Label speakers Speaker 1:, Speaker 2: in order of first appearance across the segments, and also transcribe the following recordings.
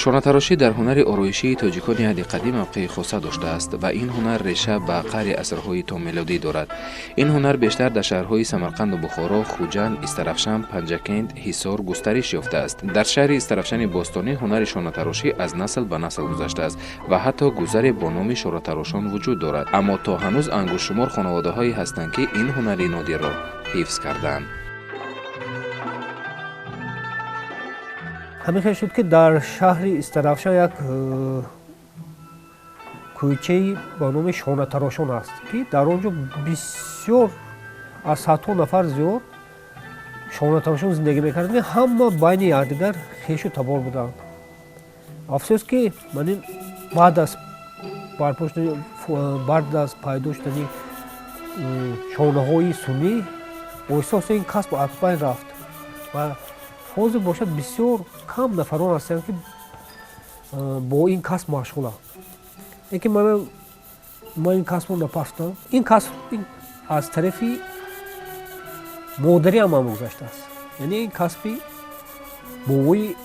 Speaker 1: Шонатарошӣ дар ҳунари ороишии тоҷикони аҳди қадим мавқеи хоса доштааст ва ин ҳунар реша ба қаъри асрҳои томелодӣ дорад. Ин ҳунар бештар дар шаҳрҳои Самарқанду Бухоро, Хуҷанд, Истарафшан, Панҷакент, Ҳисор густариш ёфтааст. Дар шаҳри Истарафшани бостонӣ ҳунари шонатарошӣ аз насл ба насл гузаштааст ва ҳатто гузаре бо номи шоратарошон вуҷуд дорад. Аммо то ҳанӯз ангуштшумор хонаводаҳое ҳастанд, ки ин ҳунари нодирро ҳифз кардаанд.
Speaker 2: Ҳамин хел шуд, ки дар шаҳри Истарафшан як кӯчаи ба номи Шонатарошон аст, ки дар он ҷо бисёр аз садҳо нафар зиёд шонатарошон зиндагӣ мекарданд, ки ҳама байни якдигар хешу табор буданд. Афсӯс, ки ман баъд аз пайдо шудани шонаҳои суннӣ оҳиста оҳиста ин касб аз байн рафт ва ҳозир бошад бисёр кам нафарон ҳастанд, ки бо ин касб машғуланд. Лекин ман ин касбро напафтам. Ин касб аз тарафи модариам ҳам гузаштааст, яъне ин касби бобои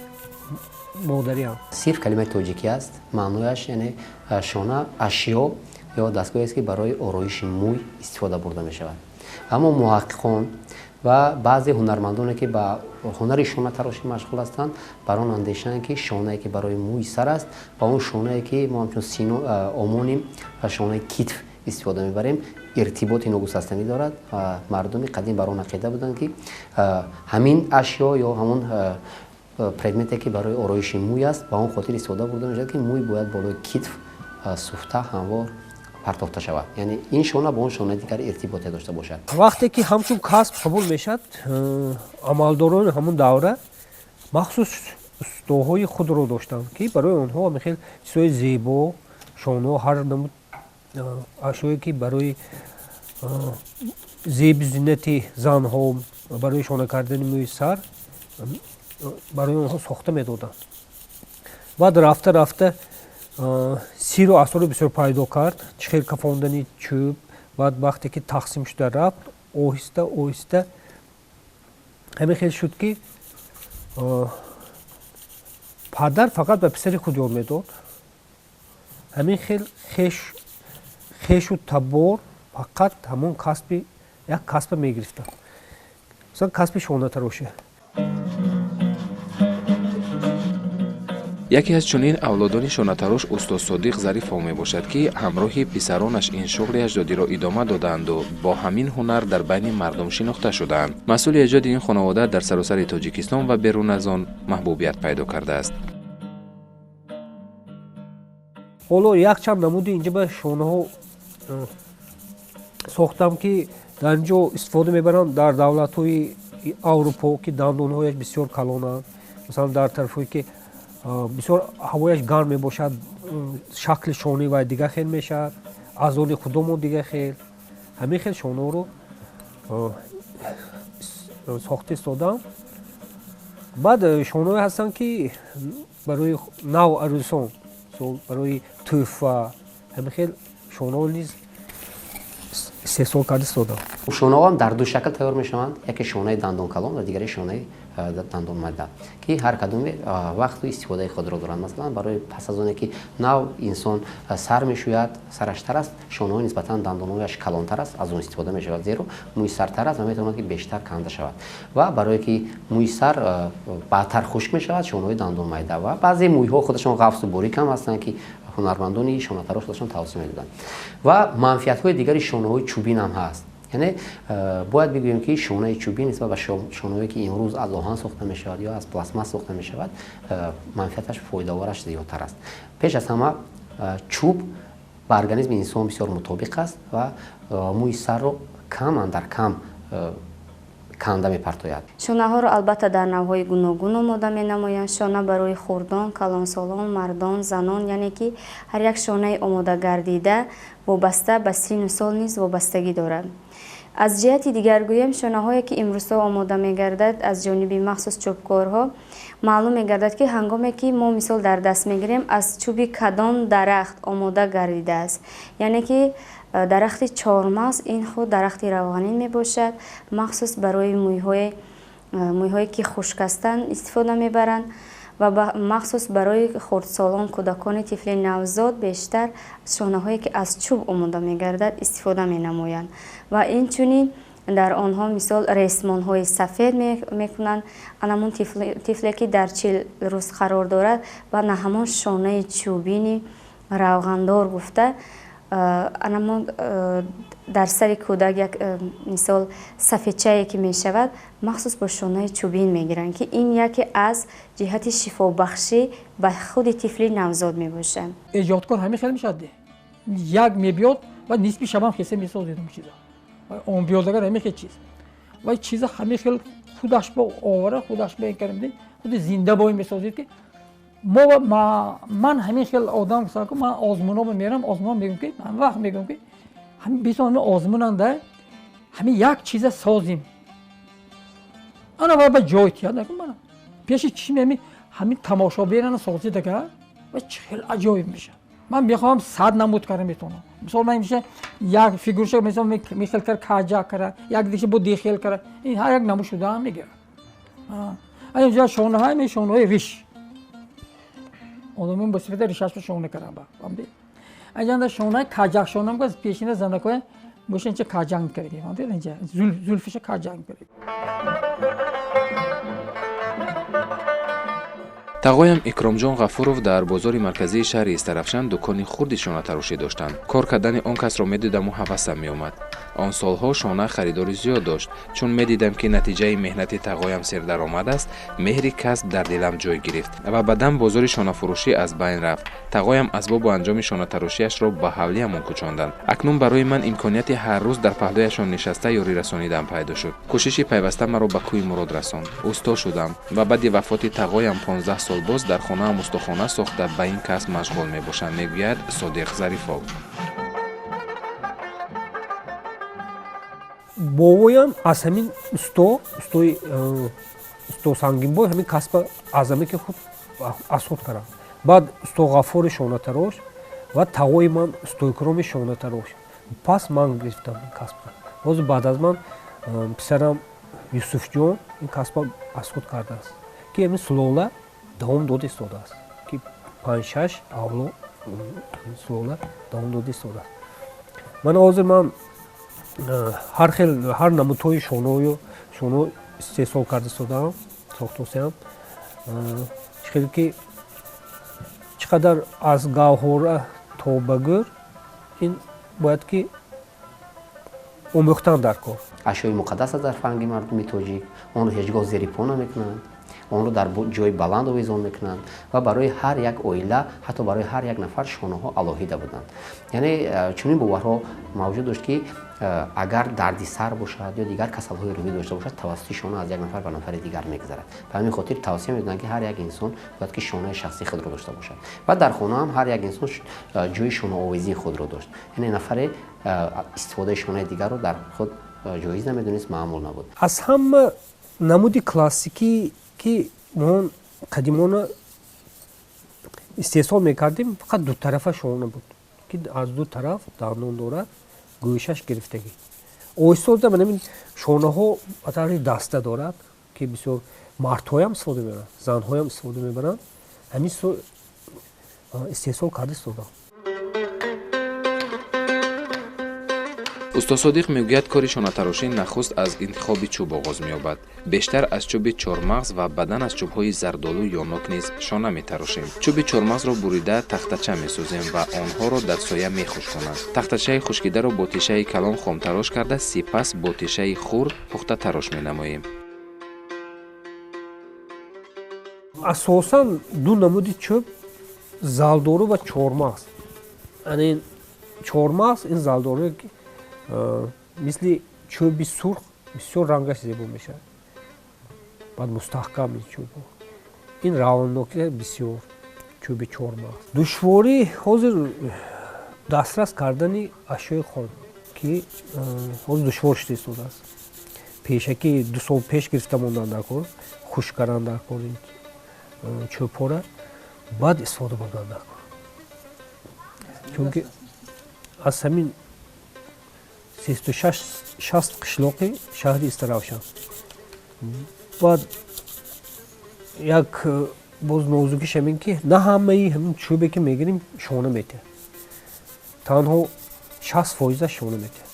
Speaker 2: модариам.
Speaker 3: Сирф калимаи тоҷикӣ аст, маънояш яъне шона ашё ё дастгоҳест, ки барои ороиши мӯй истифода бурда мешавад. Аммо муҳаққиқон ва баъзе ҳунармандоне, ки ба ҳунари шонатарошӣ машғул ҳастанд, бар он андешаанд, ки шонае, ки барои мӯи сар аст, ва он шонае, ки мо ҳамчун сино омоним ва шонаи китф истифода мебарем, иртиботи ногусастанӣ дорад ва мардуми қадим бар он ақида буданд, ки ҳамин ашё ё ҳамон предмете, ки барои ороиши мӯй аст, ба он хотир истифода бурда мешавад, ки мӯй бояд болои китф суфта ҳамвор партофта шавад, яъне ин шона бо он шонаи дигар иртиботе дошта бошад.
Speaker 2: Вақте ки ҳамчун касб қабул мешавад, амалдорони ҳамун давра махсус устоҳои худро доштанд, ки барои онҳо ҳамин хел чизҳои зебо, шонаҳо, ҳар намуд ашёе, ки барои зеби зинати занҳо, барои шона кардани мӯи сар, барои онҳо сохта медоданд. Баъд рафта рафта сиру асрору бисёр пайдо кард, чӣ хел кафондани чӯб. Баъд вақте ки тақсим шуда рафт, оҳиста оҳиста ҳамин хел шуд, ки падар фақат ба писари худ ёд медод. Ҳамин хел хешу табор фақат ҳамон касби як касба мегирифтанд, масалан, касби шонатарошӣ.
Speaker 1: Яке аз чунин авлодони шонатарош устод Содиқ Зарифов мебошад, ки ҳамроҳи писаронаш ин шуғли аҷдодиро идома додаанду бо ҳамин ҳунар дар байни мардум шинохта шудаанд. Маҳсули эҷоди ин хонавода дар саросари Тоҷикистон ва берун аз он маҳбубият пайдо кардааст.
Speaker 2: Ҳоло якчанд намуди инҷа ба шонаҳо сохтам, ки дар ин ҷо истифода мебаранд дар давлатҳои Аврупо, ки дандонҳояш бисёр калонанд. Масалан, дар тарафҳое, ки бисёр ҳавояш гарм мебошад, шакли шонаи вай дигар хел мешавад, аз они худомон дигар хел. Ҳамин хел шонаҳоро сохта истодам. Баъд шонаҳое ҳастанд, ки барои нав арӯсон, барои тӯҳфа, ҳамин хел шонаҳо низ истеҳсол карда истодам.
Speaker 3: Шонаҳо ҳам дар ду шакл тайёр мешаванд: яке шонаи дандонкалон ва дигаре шонаи дандонмайда, ки ҳар кадоме вақту истифодаи худро доранд. Масалан, барои пас аз оне ки нав инсон сар мешӯяд, сараш тар аст, шонаҳои нисбатан дандонҳояш калонтар аст, аз он истифода мешавад, зеро мӯи сартар аст ва метавонад, ки бештар канда шавад. Ва барое ки мӯи сар баъдтар хушк мешавад, шонаҳои дандонмайда. Ва баъзе мӯйҳо худашон ғафсу борик ҳам ҳастанд, ки ҳунармандони шонатарош худашон тавсия медоданд. Ва манфиатҳои дигари шонаҳои чӯбин ҳам ҳаст. Яъне бояд бигӯем, ки шонаи чӯбин нисбат ба шонаҳое, ки имрӯз аз оҳан сохта мешавад ё аз пластмасс сохта мешавад, манфиаташ, фоидаовараш зиёдтар аст. Пеш аз ҳама, чӯб ба организми инсон бисёр мутобиқ аст ва мӯи сарро кам андар кам канда мепартояд.
Speaker 4: Шонаҳоро албатта дар навъҳои гуногун омода менамоянд. Шона барои хурдон, калонсолон, мардон, занон, яъне ки ҳар як шонаи омода гардида вобаста ба синну сол низ вобастагӣ дорад. Аз ҷиҳати дигар гӯем, шонаҳое ки имрӯзҳо омода мегардад аз ҷониби махсус чӯбкорҳо, маълум мегардад, ки ҳангоме ки мо мисол дар даст мегирем, аз чӯби кадом дарахт омода гардидааст, яъне ки дарахти чормағз, ин худ дарахти равғанин мебошад, махсус барои мӯйҳое ки хушк ҳастанд истифода мебаранд ва махсус барои хурдсолон, кӯдакони тифли навзод бештар шонаҳое ки аз чӯб омода мегардад истифода менамоянд. Ва инчунин дар онҳо мисол ресмонҳои сафед мекунанд. Анамон тифле ки дар 40 рӯз қарор дорад ва на ҳамон шонаи чӯбини равғандор гуфта, анамон дар сари кӯдак як мисол сафедчае ки мешавад, махсус бо шонаи чӯбин мегиранд, ки ин яке аз ҷиҳати шифобахшӣ ба худи тифли навзод мебошад.
Speaker 5: Эҷодкор ҳамин хел мешавад, як мебиёд ва нисби шабам хеса месозед он чиза, он биёдагар ҳамин хел чиз ва чиза ҳамин хел худаш ба овара, худаш ба ин кардем, худи зинда бой месозед ки мо ман ҳамин хел одам, ман озмуно мерам, озмуно мегӯям ки ҳам вақт мегӯям ки ҳамин бисони озмунанда ҳамин як чиза созим, ана ва ба ҷой тиҳад мана пеши чишми ҳамин ҳамин тамошобинана созид агар ва чӣ хел аҷоиб мешавад. Ман мехоҳам 100 намуд кара метавонам. Мисол ман меша як фигурша мисол мехел кара каҷа кара, як диша бо дихел кара, ин ҳар як намуд шуда мегирад. Инҷа шонаҳои ме шонаҳои риш, одамон бо сифати ришашро шона кардан ба фаҳмидед. Инҷа шонаи каҷак шонам ки пешина занакоя боша инча каҷанг мекардем, фаҳмидед, инҷа зулфиша каҷанг мекардем.
Speaker 1: Тағоям Икромҷон Ғафуров дар бозори марказии шаҳри Истарафшан дукони хурди шонатарошӣ доштанд. Кор кардани он касро медидаму ҳавасам меомад. Он солҳо шона харидори зиёд дошт. Чун медидам, ки натиҷаи меҳнати тағоям сердаромад аст, меҳри касб дар дилам ҷой гирифт ва баъдан бозори шонафурӯшӣ аз байн рафт. Тағоям асбобу анҷоми шонатарошиашро ба ҳавлиамон кӯчонданд. Акнун барои ман имконияти ҳар рӯз дар паҳлӯяшон нишаста ёрӣ расонидан пайдо шуд. Кӯшиши пайваста маро ба кӯи мурод расонд. Усто шудам ва баъди вафоти тағоям 15 сол боз дар хонаам устохона сохта ба ин касб машғул мебошам, мегӯяд Содиқ Зарифов.
Speaker 2: Бобоям аз ҳамин усто, устои усто Сангинбой ҳамин касба аз ҳаме ки худ аз худ кардам. Баъд усто Ғаффори шонатарош ва тағои ман усто Икроми шонатарош. Пас ман гирифтам ин касбро. Боз баъд аз ман писарам Юсуфҷон ин касба аз худ кардааст, ки ҳамин сулола давом дода истодааст, ки 5-6 авло сулола давом дода истодааст. Ман ҳозир ман ҳар хел ҳар намудҳои шонаою шоно истеҳсол карда истодаам, сохтосиам. Чӣ хел ки чӣ қадар аз гавҳора то ба гӯр ин бояд ки омӯхтан дар кор.
Speaker 3: Ашёи муқаддас аст дар фарҳанги мардуми тоҷик, онро ҳеҷ гоҳ зери по намекунанд, онро дар ҷои баланд овезон мекунанд ва барои ҳар як оила, ҳатто барои ҳар як нафар шонаҳо алоҳида буданд. Яъне чунин боварҳо мавҷуд дошт, ки агар дарди сар бошад ё дигар касалҳои рӯҳӣ дошта бошад, тавассути шона аз як нафар ба нафари дигар мегузарад. Ба ҳамин хотир тавсия медоданд, ки ҳар як инсон бояд ки шонаи шахсии худро дошта бошад. Ва дар хона ҳам ҳар як инсон ҷои шонаовезии худро дошт. Яъне нафаре истифодаи шонаи дигарро дар худ ҷоиз намедонист, маъмул набуд.
Speaker 2: Аз ҳама намуди классикӣ ки мо қадимона истеҳсол мекардем, фақат дутарафа шона буд, ки аз ду тараф дандон дорад, гӯшаш гирифтагӣ. Оҳиста ман ҳамин шонаҳо ба таври даста дорад, ки бисёр мардҳоям истифода мебаранд, занҳоям истифода мебаранд. Ҳамин истеҳсол карда истодам.
Speaker 1: Усто Содиқ мегӯяд, кори шонатарошӣ нахуст аз интихоби чӯб оғоз меёбад. Бештар аз чӯби чормағз ва баъдан аз чӯбҳои зардолу ё нок низ шона метарошем. Чӯби чормағзро бурида тахтача месозем ва онҳоро дар соя мехушконанд. Тахтачаи хушкидаро бо тишаи калон хомтарош карда, сипас бо тишаи хурд пухтатарош менамоем.
Speaker 2: Асосан ду намуди чӯб зардолу ва чормағз. Яъне чормағз ин зардолуе ки мисли чӯби сурх Бисёр рангаш зебо мешавад. Баъд мустаҳкам ин чӯбҳо. Ин раваннокӣ бисёр чӯби чормағз. Душворӣ ҳозир дастрас кардани ашёи хом, ки ҳозир душвор шуда истодааст. Пешакӣ 2 сол пеш гирифта мондан дар кор, хушк кардан дар кор ин чӯбҳоро, баъд истифода бурдан дар кор. Чунки аз ҳамин 360 қишлоқи шаҳри Истаравшан. Баъд як боз нозукиш ҳамин ки на ҳамаи ҳамин чӯбе ки мегирем шона метиҳад. Танҳо 60% шона метиҳад,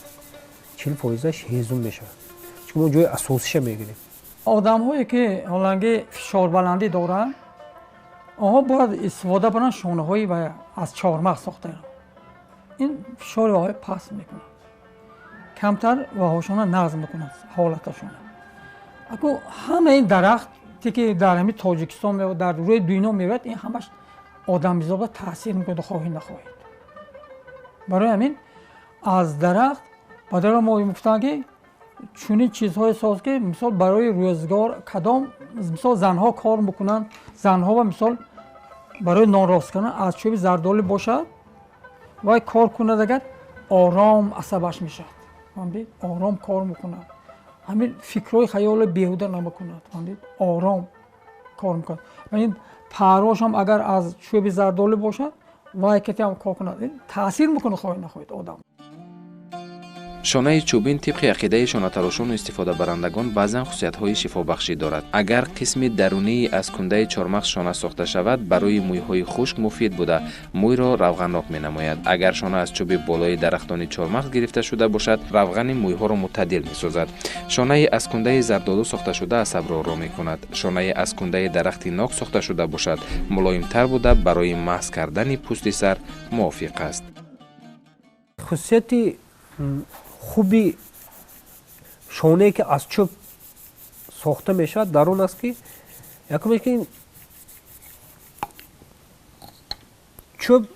Speaker 2: 40% ҳезум мешавад. Чун мо ҷои асосиша мегирем.
Speaker 5: Одамҳое ки ҳоланги фишорбаландӣ доранд, онҳо бояд истифода баранд шонаҳои аз чормағз сохтаанд. Ин фишори ваҳои паст мекунад, камтар ваҳошона нағз мекунад ҳолаташона. Аку ҳама ин дарахте ки дар ҳамин Тоҷикистон меояд, дар рӯи дунё меояд, ин ҳамаш одамизода таъсир мекунад, хоҳӣ нахоҳед. Барои ҳамин аз дарахт падаро мо гуфтанд ки чунин чизҳое соз ки мисол барои рӯзгор кадом мисол занҳо кор мекунанд, занҳо ва мисол барои нон рост кардан аз чӯби зардолӣ бошад, вай кор кунад агар ором асабаш мешавад, фаҳмидед? Ором кор мекунад, ҳамин фикрҳои хаёли беҳуда намекунад, фаҳмидед? Ором кор мекунад. Ва ин паррошам агар аз чӯби зардолӣ бошад, вай кати ҳам кор кунад, таъсир мекунад хоҳӣ нахоҳед одам.
Speaker 1: Шонаи чӯбин тибқи ақидаи шонатарошону истифодабарандагон баъзан хусусиятҳои шифобахшӣ дорад. Агар қисми дарунии аз кундаи чормағз шона сохта шавад, барои мӯйҳои хушк муфид буда, мӯйро равғаннок менамояд. Агар шона аз чӯби болои дарахтони чормағз гирифта шуда бошад, равғани мӯйҳоро мӯътадил месозад. Шонаи аз кундаи зардолу сохташуда асабро оро мекунад. Шонаи аз кундаи дарахти нок сохта шуда бошад, мулоимтар буда, барои маҳз кардани пӯсти сар мувофиқ аст.
Speaker 2: Хусусияти хуби шонае ки аз чӯб сохта мешавад дар он аст ки якумеш ки чӯб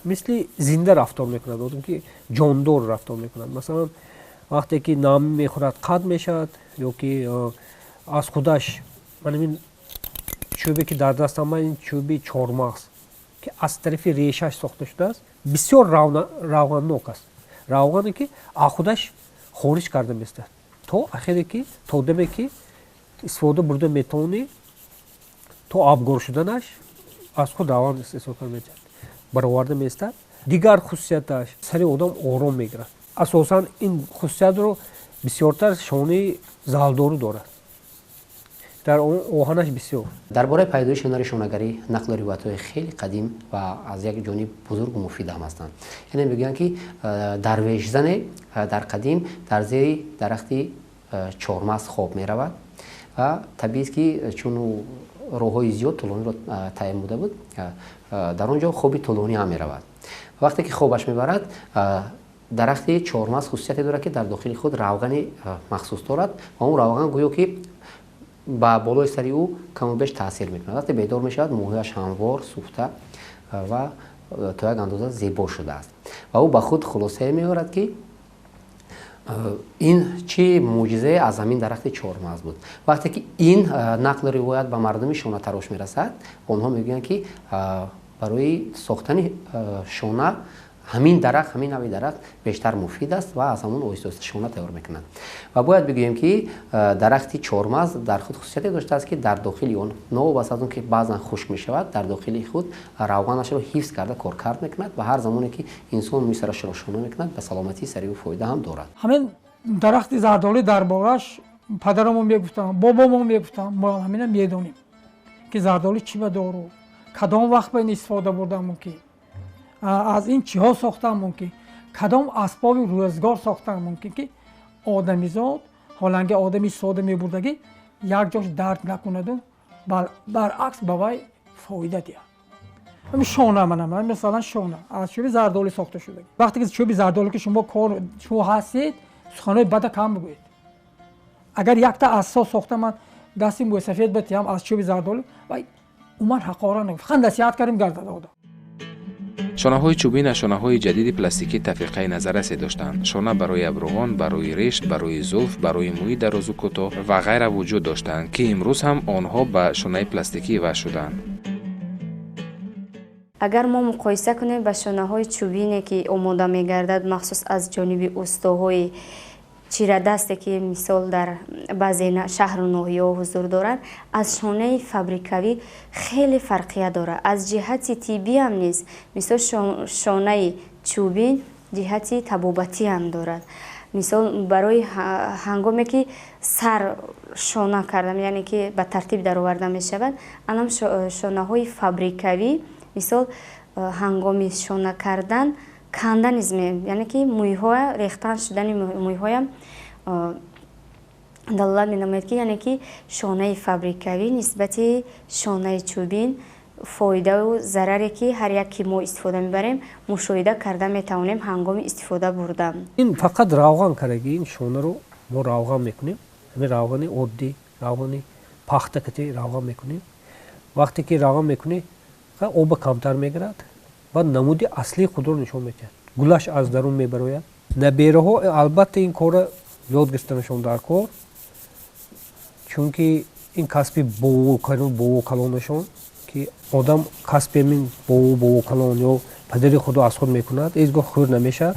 Speaker 2: мисли зинда рафтор мекунад, одам ки ҷондор рафтор мекунад. Масалан, вақте ки нам мехӯрад қад мешавад, ё ки аз худаш манамин чӯбе ки дар дастам ин чӯби чормағз ки аз тарафи решаш сохта шудааст, бисёр равғаннок аст. Равғане ки аз худаш хориҷ карда местад то ахире ки то даме ки истифода бурда метавонӣ, то абгор шуданаш аз худ равған истифода карда метавонад, бароварда местад. Дигар хусусияташ сари одам ором мегирад. Асосан ин хусусиятро бисёртар шонаи зардолу дорад, дар он оҳанаш бисёр.
Speaker 3: Дар бораи пайдоиши ҳунари шонагарӣ нақлу ривоятҳои хеле қадим ва аз як ҷониб бузургу муфид ҳам ҳастанд. Яъне мегӯянд ки дарвешзане дар қадим дар зери дарахти чормағз хоб меравад ва табиист ки чун роҳҳои зиёд тӯлониро тай намуда буд, дар он ҷо хоби тӯлонӣ ҳам меравад. Вақте ки хобаш мебарад, дарахти чормағз хусусияте дорад ки дар дохили худ равғани махсус дорад ва он равған гӯё ки ба болои сари ӯ каму беш таъсир мекунад. Вақте бедор мешавад, мӯҳояш ҳамвор, суфта ва то як андоза зебо шудааст. Ва ӯ ба худ хулосае меорад ки ин чӣ мӯъҷизае аз ҳамин дарахти чормағз буд. Вақте ки ин нақлу ривоят ба мардуми шонатарош мерасад, онҳо мегӯянд ки барои сохтани шона ҳамин дарахт, ҳамин нави дарахт бештар муфид аст ва аз ҳамон оҳиста-оҳиста шона тайёр мекунанд. Ва бояд бигӯем ки дарахти чормағз дар худ хусусияте доштааст ки дар дохили он, новобаста аз он ки баъзан хушк мешавад, дар дохили худ равғанашро ҳифз карда коркард мекунад ва ҳар замоне ки инсон мӯи сарашро шона мекунад, ба саломатии сари ӯ фоида ҳам дорад.
Speaker 5: Ҳамин дарахти зардолӣ дар борааш падарамон мегуфтанд, бобомон мегуфтанд, мо ҳамина медонем ки зардолӣ чӣ ба дору, кадом вақт ба ин истифода бурдан мумкин, аз ин чиҳо сохтан мумкин, кадом асбоби рӯзгор сохтан мумкин ки одамизод ҳоланги одами истифода мебурдагӣ як ҷош дард накунаду баръакс ба вай фоида диҳад. Ҳамин шона манам, масалан шона аз чӯби зардолӣ сохта шуда. Вақте ки чӯби зардолӣ ки шумо кор шумо ҳастед, суханои бада кам бигӯед. Агар якта асо сохта ман дасти мӯйсафед батиҳам аз чӯби зардолӣ, вай уман ҳақора нагӯ, фақат насиҳат кардем гардад одам.
Speaker 1: Шонаҳои чӯбин аз шонаҳои ҷадиди пластикӣ тафриқаи назаррасе доштанд. Шона барои абрувон, барои реш, барои зулф, барои мӯи дарозу кӯтоҳ ва ғайра вуҷуд доштанд, ки имрӯз ҳам онҳо ба шонаи пластикӣ иваз шуданд.
Speaker 4: Агар мо муқоиса кунем ба шонаҳои чӯбине, ки омода мегардад махсус аз ҷониби устоҳои чирадасте, ки мисол дар баъзе шаҳру ноҳияҳо ҳузур доранд, аз шонаи фабрикавӣ хеле фарқият дорад. Аз ҷиҳати тиббиам низ, мисол, шонаи чӯбин ҷиҳати табобатиам дорад. Мисол, барои ҳангоме ки сар шона кардам, яъне ки ба тартиб дароварда мешавад, анам шонаҳои фабрикавӣ, мисол, ҳангоми шона кардан канда низ, яъне ки мӯйҳо рехтан шудани мӯйҳоям далолат менамояд, ки яъне ки шонаи фабрикавӣ нисбати шонаи чӯбин фоидаву зараре, ки ҳар як ки мо истифода мебарем, мушоҳида карда метавонем ҳангоми истифода бурдан.
Speaker 2: Ин фақат равған кардаги, ин шонаро мо равған мекунем. Ҳамин равғани оддӣ, равғани пахта кати равған мекунем. Вақте ки равған мекунӣ, оба камтар мегирад ва намуди аслии худро нишон медиҳад. Гулаш аз дарун мебарояд. Набераҳо албатта ин корро ёд гирифтанашон дар кор, чунки ин касби бовокалонашон, ки одам касби ҳамин бовокалон ё падари худро аз худ мекунад, ҳеҷ гоҳ хӯр намешавад,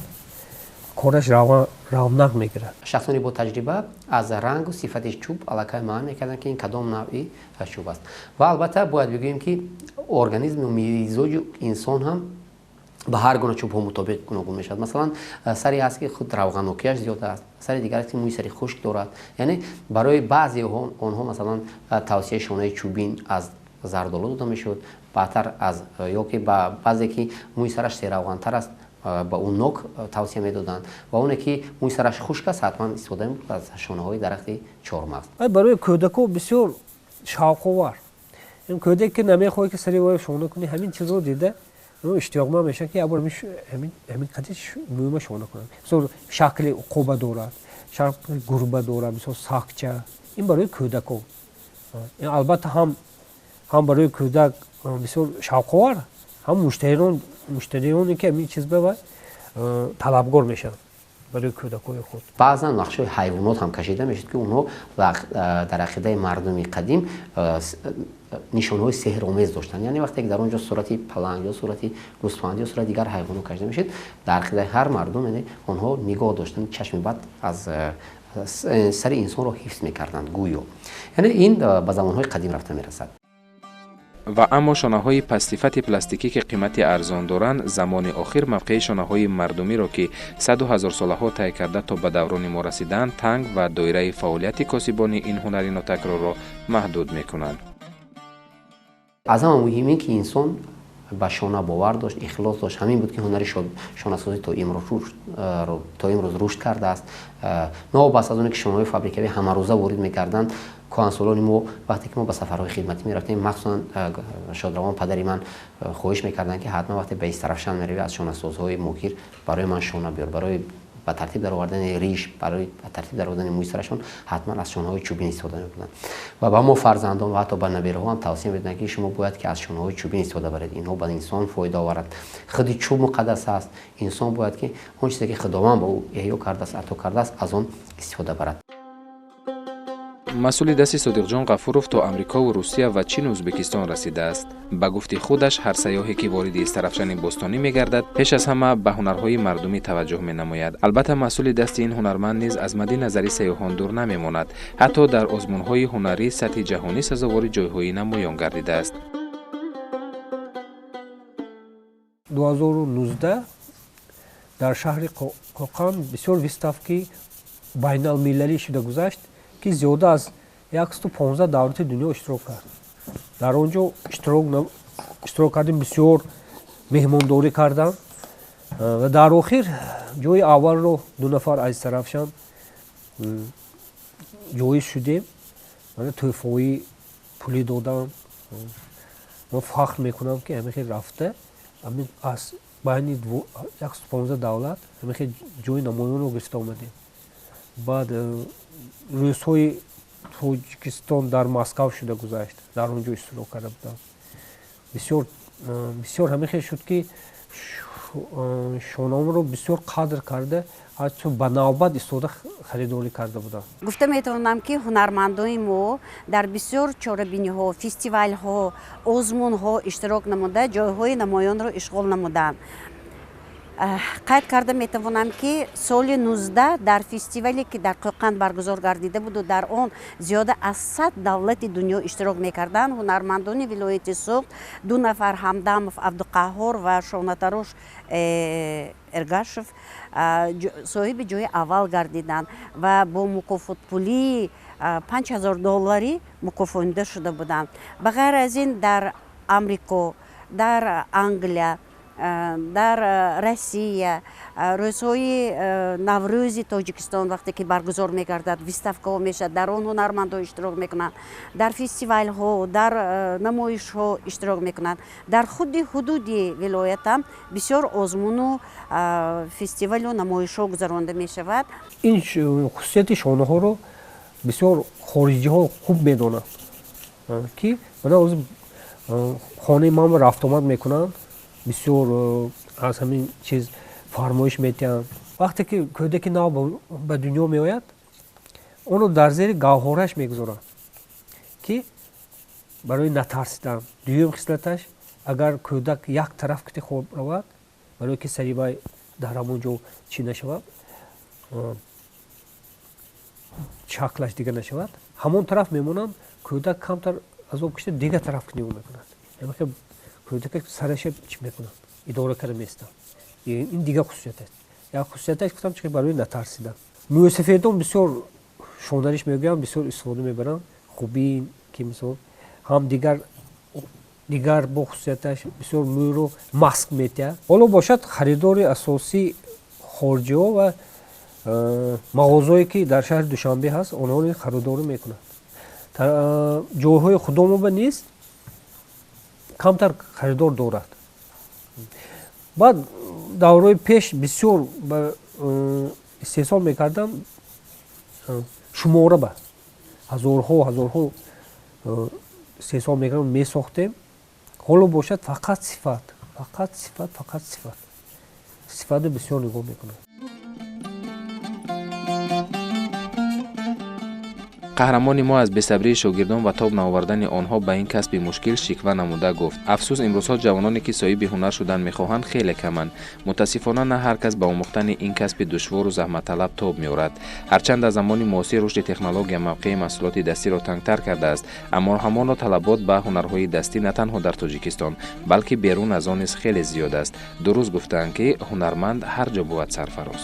Speaker 2: кораш равнақ мегирад.
Speaker 3: Шахсони бо таҷриба аз рангу сифати чӯб аллакай муайян мекарданд, ки ин кадом навъи чӯб аст. Ва албатта бояд бигӯем, ки организму мизоҷи инсон ҳам ба ҳар гуна чӯбҳо мутобиқ гуногун мешавад. Масалан, саре ҳаст, ки худ равғанокиаш зиёд аст, сари дигар аст, ки мӯи сари хушк дорад. Яъне барои баъзе онҳо, масалан, тавсияи шонаи чӯбин аз зардолу дода мешуд баъдтар аз, ё ки ба баъзе, ки мӯи сараш серавғантар аст, ба ӯ нок тавсия медоданд, ва оне ки мӯи сараш хушк аст, ҳатман истифода мебурд аз шонаҳои дарахти чормағз.
Speaker 2: Барои кӯдако бисёр шавқовар. Ин кӯдаке ки намехоҳад, ки сари вай шона кунӣ, ҳамин чизро дида иштиёқманд мешавад, ки якбор ҳамин қади мӯйма шона кунам. Мисол, шакли уқоба дорад, шакли гурба дорад, мисол, сакча. Ин барои кӯдако албатта ҳам барои кӯдак бисёр шавқовар, ҳам муштариёне, ки ҳамин чиз ба талабгор мешаванд барои кӯдакҳои худ.
Speaker 3: Баъзан нақшҳои ҳайвонот ҳам кашида мешуд, ки онҳо дар ақидаи мардуми қадим нишонҳои сеҳромез доштанд. Яъне вақте ки дар он ҷо сурати паланг ё сурати гӯсфанд ё сурати дигар ҳайвонот кашида мешуд, дар ақидаи ҳар мардум, яъне онҳо нигоҳ доштанд, чашми бад аз сари инсонро ҳифз мекарданд гӯё. Яъне ин ба замонҳои қадим рафта мерасад.
Speaker 1: Ва аммо шонаҳои пастсифати пластикӣ, ки қимати арзон доранд, замони охир мавқеи шонаҳои мардумиро, ки саду ҳазорсолаҳо тай карда то ба даврони мо расидаанд, танг ва доираи фаъолияти косибони ин ҳунари нотакрорро маҳдуд мекунанд.
Speaker 3: Аз ҳама муҳим ин ки инсон ба шона бовар дошт, ихлос дошт. Ҳамин буд, ки ҳунари шонасозӣ то имрӯз рушд кардааст, новобаста аз оне ки шонаҳои фабрикавӣ ҳамарӯза ворид мекарданд. Кӯҳансолони мо, вақте ки мо ба сафарҳои хидматӣ мерафтем, махсусан шодравон падари ман хоҳиш мекарданд, ки ҳатман вақте ба Истарафшан меравӣ, аз шонасозҳои моҳир барои ман шона биёр. Барои ба тартиб даровардани риш, барои ба тартиб даровардани мӯи сарашон ҳатман аз шонаҳои чӯбин истифода мебурданд. Ва ба мо фарзандон ва ҳатто ба набераҳо ҳам тавсия медоданд, ки шумо бояд ки аз шонаҳои чӯбин истифода баред, инҳо ба инсон фоида оварад. Худи чӯб муқаддас аст. Инсон бояд ки он чизе ки Худованд ба ӯ эҳё кардааст, ато кардааст, аз он истифода барад.
Speaker 1: Масъули дасти Содиқҷон Ғафуров то Амрикову Русия ва Чину Ӯзбекистон расидааст. Ба гуфти худаш, ҳар сайёҳе, ки вориди Истарафшани бостонӣ мегардад, пеш аз ҳама ба ҳунарҳои мардумӣ таваҷҷӯҳ менамояд. Албатта, маҳсули дасти ин ҳунарманд низ аз мадди назари сайёҳон дур намемонад. Ҳатто дар озмунҳои ҳунарии сатҳи ҷаҳонӣ сазовори ҷойҳои намоён гардидааст.
Speaker 2: 2019 дар шаҳри Қоқан бисёр выставки байналмилалӣ шуда гузашт, ки зиёда аз 115 давлати дунё иштирок кард. Дар он ҷо иштирок кардем, бисёр меҳмондорӣ кардам ва дар охир ҷои аввалро ду нафар аз Истарафшан ҷоиз шудем, тӯҳфаҳои пулӣ додам. Ман фахр мекунам, ки ҳамин хел рафта, ҳамин аз байни 115 давлат ҳамин хел ҷои намоёнро гирифта омадем. Баъд рӯзҳои Тоҷикистон дар Москав шуда гузашт, дар он ҷо иштирок карда будам. Бисёр бисёр ҳамин хел шуд, ки Шонаҳоро бисёр қадр карда, ҳатто ба навбат истода харидорӣ карда буданд.
Speaker 6: Гуфта метавонам, ки ҳунармандони мо дар бисёр чорабиниҳо, фестивалҳо, озмунҳо иштирок намуда, ҷойҳои намоёнро ишғол намуданд. Қайд карда метавонам, ки соли 19 дар фестивале, ки дар Қӯқанд баргузор гардида буду дар он зиёда аз 100 давлати дунё иштирок мекарданд, ҳунармандони вилояти Суғд, ду нафар, Ҳамдамов Абдуқаҳҳор ва шонатарош Эргашев, соҳиби ҷои аввал гардиданд ва бо мукофотпулии 5000 долларӣ мукофонида шуда буданд. Ба ғайр аз ин, дар Амрико, дар Англия, дар Россия рӯзҳои Наврӯзи Тоҷикистон вақте ки баргузор мегардад, выставкаҳо мешавад, дар он ҳунармандҳо иштирок мекунанд, дар фестивалҳо, дар намоишҳо иштирок мекунанд. Дар худи ҳудуди вилоятам бисёр озмуну фестивалу намоишҳо гузаронда мешавад.
Speaker 2: Ин хусусияти шонаҳоро бисёр хориҷиҳо хуб медонанд, ки мана ҳозир хонаи ман рафтомад мекунанд, бисёр аз ҳамин чиз фармоиш метиҳанд. Вақте ки кӯдаки нав ба дунё меояд, онро дар зери гавҳораш мегузоранд, ки барои натарсидан. Дуюм хислаташ, агар кӯдак як тараф кити хоб равад, барое ки сари вай дар ҳамон ҷо чӣ нашавад, шаклаш дигар нашавад, ҳамон тараф мемонанд. Кӯдак камтар азоб кишида, дигар тараф нигоҳ мекунад, кӯдака сараша чӣ мекунад, идора карда местанд. Ин дигар хусусият аст. Як хусусияташ гуфтам, чи барои натарсидан. Мӯйсафедон бисёр шонариш мегӯянд, бисёр истифода мебаранд. Хубии ки мисол ҳам дигар бо хусусияташ бисёр мӯйро маск метиҳад. Ҳоло бошад, харидори асосӣ хориҷиҳо ва мағозое, ки дар шаҳри Душанбе ҳаст, онҳоро харидорӣ мекунанд. Ҷойҳои худомоба нест, камтар харидор дорад. Баъд давраи пеш бисёр истеҳсол мекардам, шумора ба ҳазорҳо ҳазорҳо истеҳсол мекардам, месохтем. Ҳоло бошад, фақат сифат, фақат сифат, фақат сифат. Сифатро бисёр нигоҳ мекунам.
Speaker 1: Қаҳрамони мо аз бесабрии шогирдон ва тоб наовардани онҳо ба ин касби мушкил шиква намуда гуфт: афсӯс, имрӯзҳо ҷавононе, ки соҳиби ҳунар шудан мехоҳанд, хеле каманд. Мутаассифона, на ҳар кас ба омӯхтани ин касби душвору заҳматталаб тоб меорад. Ҳарчанд дар замони муосир рушди технология мавқеи маҳсулоти дастиро тангтар кардааст, аммо ҳамоно талабот ба ҳунарҳои дастӣ на танҳо дар Тоҷикистон, балки берун аз он низ хеле зиёд аст. Дуруст гуфтаанд, ки ҳунарманд ҳар ҷо бувад сарфароз.